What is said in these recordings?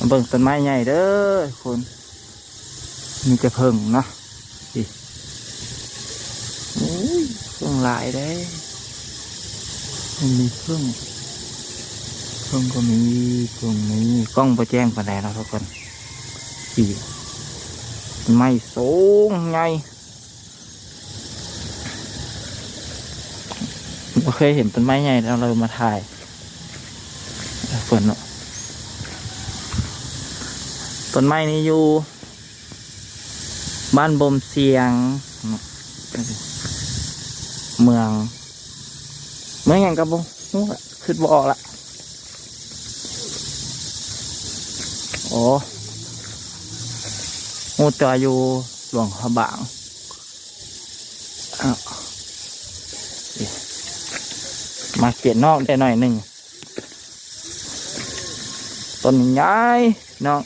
ມາເບິ່ງຕົ້ນໄມ້ໃຫຍ່ເດີທຸກຄົນ ມີແຕ່ເຜິ້ງເນາະ. ນີ້ ໂອ້ຍ ເຜິ້ງຫຼາຍເດ້. ມັນມີເຜິ້ງ ເຜິ້ງກໍມີ ເຜິ້ງມີ ກ້ອງບໍ່ແຈ້ງປານໃດເນາະທຸກຄົນ. ນີ້ ຕົ້ນໄມ້ສູງໃຫຍ່ ບໍ່ເຄີຍເຫັນຕົ້ນໄມ້ໃຫຍ່ ເຮົາເລີຍມາຖ່າຍເພິ່ນເນາະ. ຕົ້ນໄມ້ນີ້ຢູ່ບ້ານບົ່ມຊຽງ ເມືອງ ເມືອງຫຍັງກໍບໍ່ຮູ້ລະ ຄິດບໍ່ອອກລະ. ໂອ້ ຮູ້ແຕ່ວ່າຢູ່ຫຼວງພະບາງ. ອ້າວ ມາເຂດນອກໄດ້ໜ້ອຍໜຶ່ງ ຕົ້ນໃຫຍ່ເນາະ.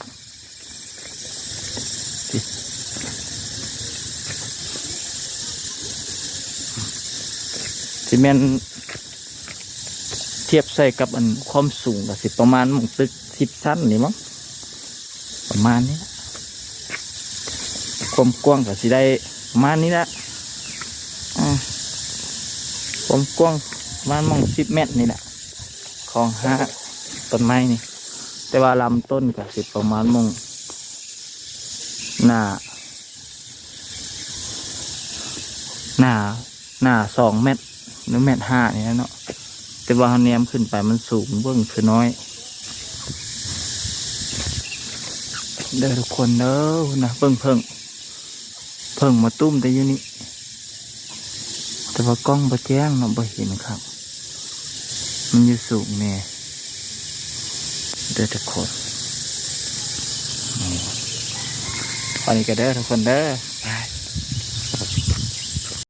ຊິແມ່ນທຽບໃສ່ກັບອັນຄວາມສູງກໍຊິປະມານໝ່ອງຕຶກສິບຊັ້ນນີ້ມັ້ງ ປະມານນີ້ລະ. ຄວາມກວ້າງກໍຊິໄດ້ປະມານນີ້ລະ ອາ ຄວາມກວ້າງປະມານໝ່ອງສິບແມັດນີ້ລະ ຂອງຮາກຕົ້ນໄມ້ນີ້ ແຕ່ວ່າລຳຕົ້ນກໍຊິປະມານໝ່ອງ ໜ້າ ໜ້າ ໜ້າສອງແມັດ ຫຼືແມັດຫ້ານີ້ແຫຼະເນາະ. ແຕ່ວ່າເຮົາແນມຂຶ້ນໄປມັນສູງ ເບິ່ງຄືນ້ອຍເດີທຸກຄົນເດີ. ພຸ້ນນະ ເບິ່ງເຜິ້ງ ເຜິ້ງມາຕຸ້ມແຕ່ຢູ່ນີ້ ແຕ່ວ່າກ້ອງບໍ່ແຈ້ງເນາະ ບໍ່ເຫັນຄັກ ມັນຢູ່ສູງແດ່ເດີທຸກຄົນ. ນີ້ ອັນນີ້ກໍເດີທຸກຄົນເດີ ໄປ.